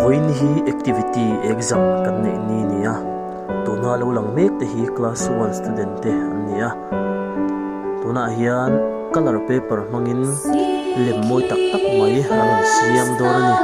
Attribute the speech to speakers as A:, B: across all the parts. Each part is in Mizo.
A: Vawiin hi activity exam kan neih ni a ni a, tuna lo lang mek te hi class one student te an ni a, tunah hian colour paper hmangin lem mawi tak tak mai an rawn siam dawn a ni.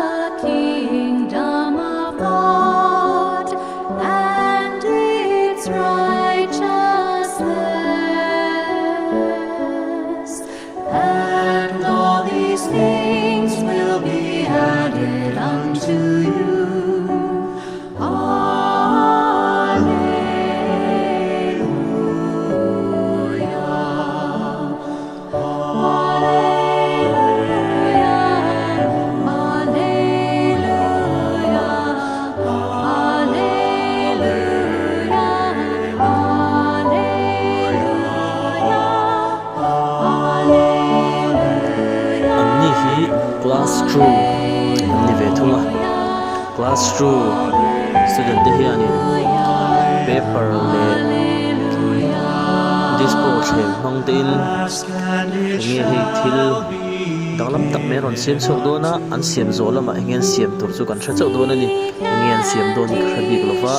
A: An ni hi class two an ni ve thung a class two student te hianin paper leh disco thleng hmang te in enge hei thil danglam tak mai a rawn siam chhuak dawn a an siam zawh lamah enge an siam tur chu kan hre chauh dawn a ni enge an siam dawn hi ka hre bik lova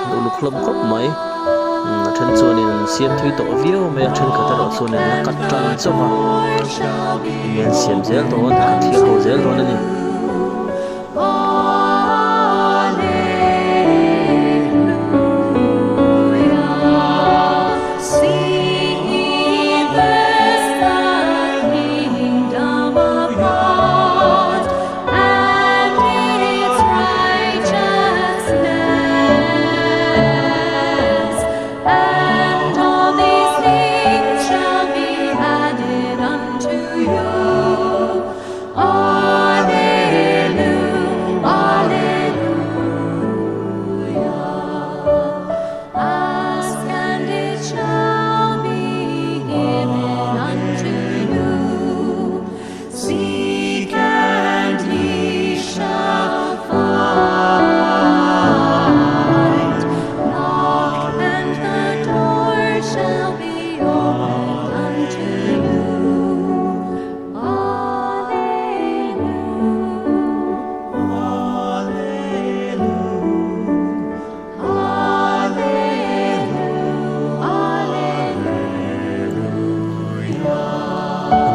A: an uluk hlawm khawp mai. A then chuanin an siam thui tawh viau mai a thenkhat erawh chuanin an la cut tan chauh a enge an siam zel dawn kan thlir ho zel dawn a ni.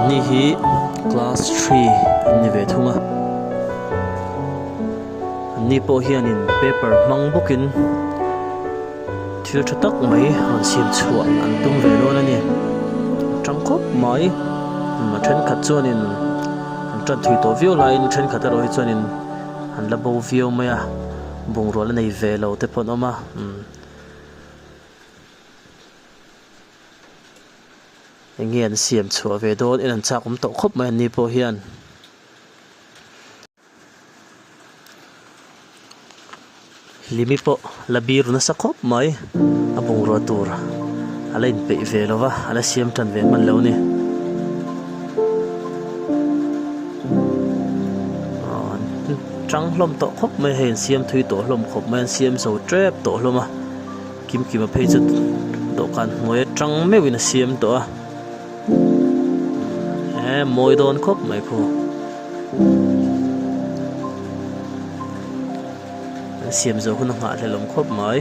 A: Anni hi class three an ni ve thung a anni pawh hianin paper hmang bawkin thil tha tak mai rawn siam chhuah an tum ve dawn a ni a tang khawp mai a thenkhat chuanin an tan thui tawh viau laiin thenkhat erawh hi chuanin an la bo viau mai a. Bungrua la nei ve lo te pawh an awm a umm eng nge an siam chhuah ve dawn en an chak awm tawh khawp mai an ni pawh hian. Hlimi pawh la biru nasa khawp mai a bungrua tur a la inpeih ve lo va a la siam tan ve hman lo a ni. Tang hlawm tawh khawp mai hei an siam thui tawh hlawm khawp mai an siam zo tep tawh hlawm a kim kima phei chu dawhkan hnuai atang meuhin a siam tawh a eh mawi dawn khawp mai khu an siam zawh hun a nghahhlelh awm khawp mai.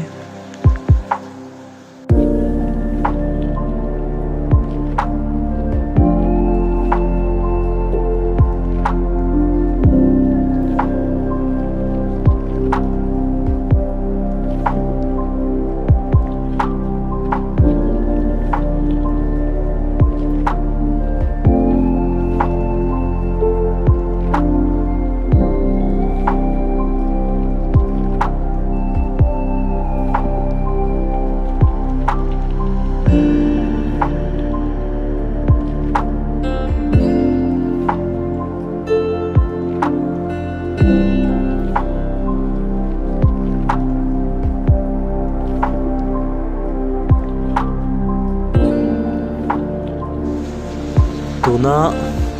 A: Tuna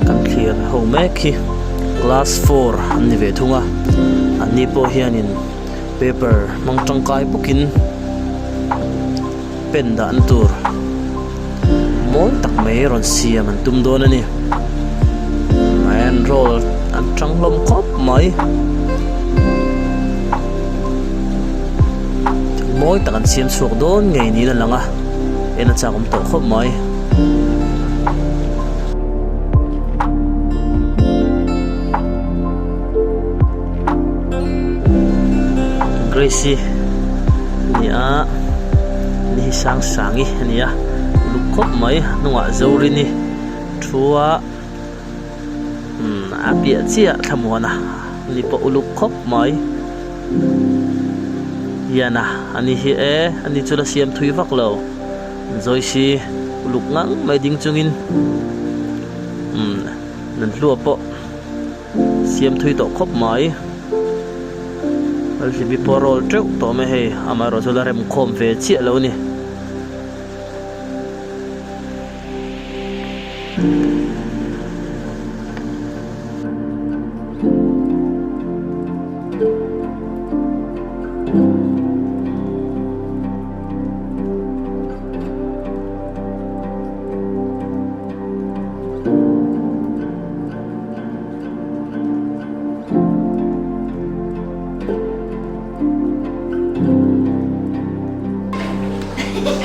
A: kan thlir ho mek hi class four an ni ve thung a an ni pawh hianin paper hmang tangkai bawkin pen dahna tur mawi tak mai rawn siam an tum dawn a ni an roll an tang hlawm khawp mai. mawi tak an siam chhuak dawn ngei niin a lang a, en a chak awm tawh khawp mai. Grace-i a ni a, ni hi Sangsangi a ni a, uluk khawp mai a hnungah Zorini thu a. Umm a piah chiah thlamuan a ni pawh uluk khawp mai Yana a ni hi e a ni chu la siam thui vak lo Joyce uluk ngang mai ding chungin umm Nunhlua pawh siam thui tawh khawp mai Lalhlimi pawh a rawl teuh tawh mai hei amaherawhchu la remkhawm ve chiah lo a ni.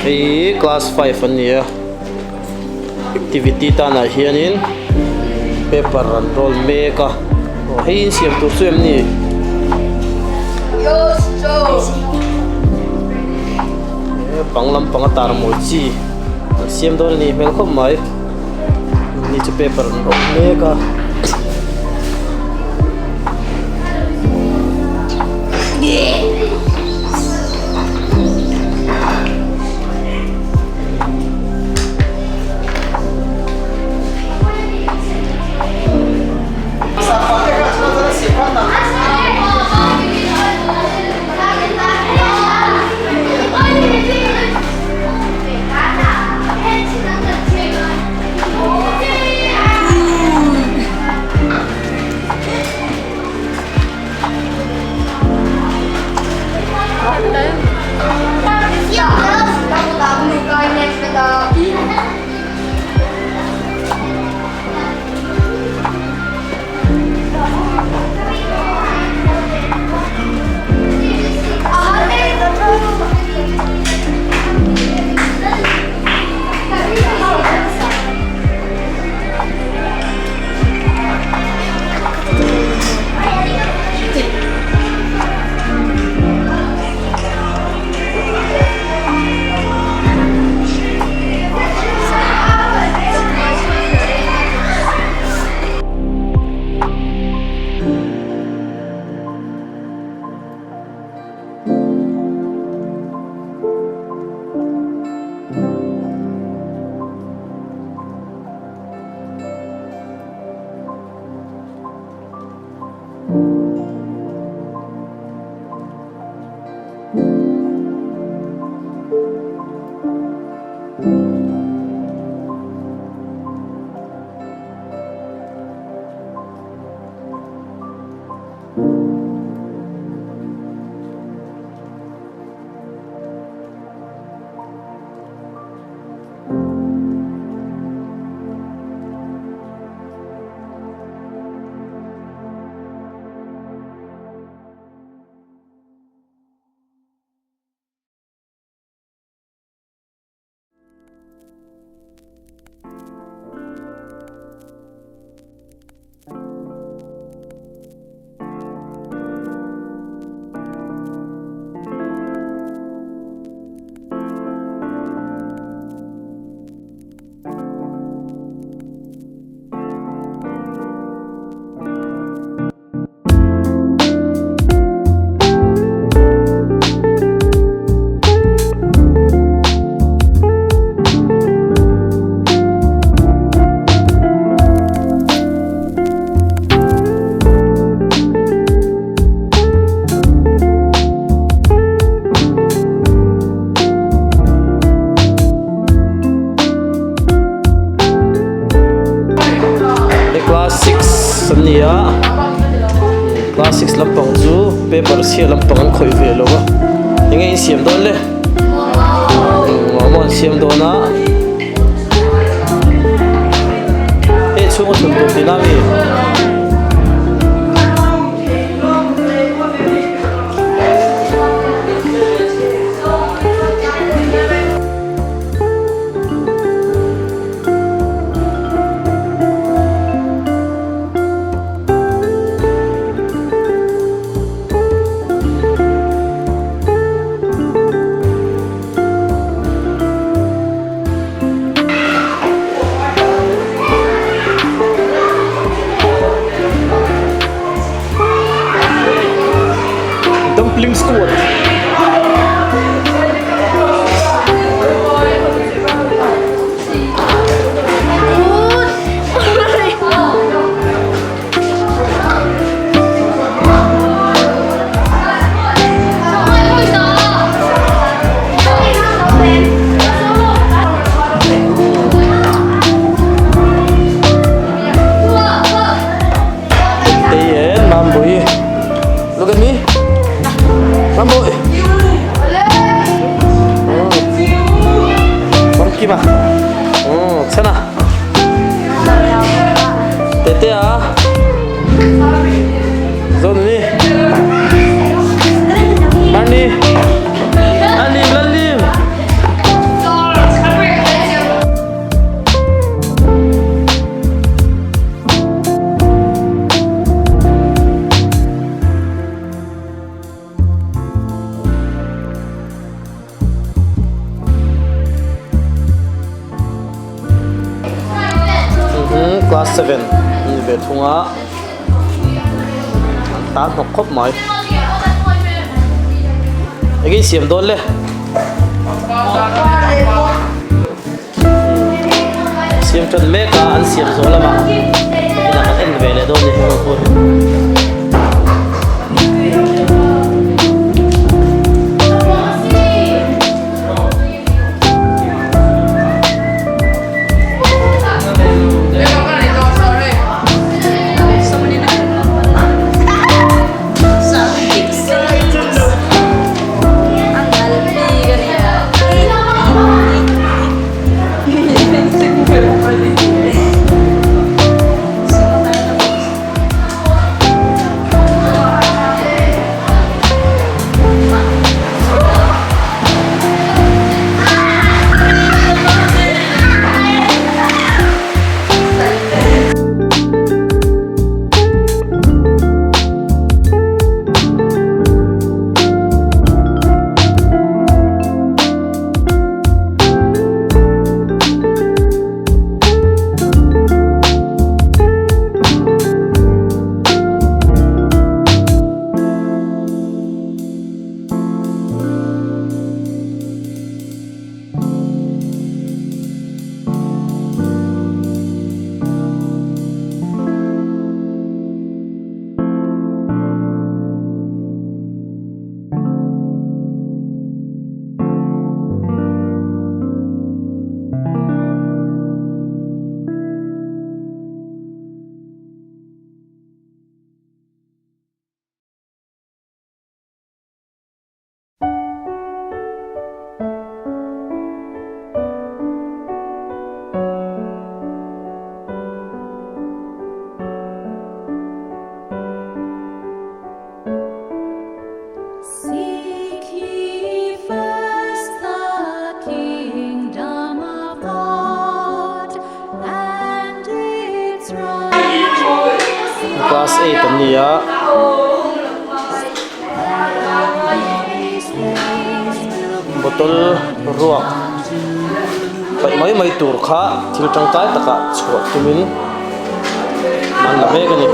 A: Hei hi class 5 an ni a activity tanah hianin paper an roll mek a aw hei insiam tur chu em ni? Bang lampang a tar mawi chi an siam dawn a nih hmel khawp mai ni chu paper an roll mek a. Class 6 an ni a class 6 lampang chu paper chhia lampang an khawih ve lo a enge in siam dawn le momo an siam dawn a hei chhunga thun tur tihna a mi. Squad. Tei and Mambui. Look at me. Mambui. Famkima. Chana. Tetea. Zonuni. Marni. Alim, Lalim. Class 7 ni ve thung a an tan hnawk khawp mai enge i siam dawn le. Siam tan mek a an siam zawh lamah inah kan en ve leh dawn a ni heng ho hi. Class 8 an ni a. Bottle ruak paih mai mai tur kha thil tangkai takah chhuah tumin an la mek a ni.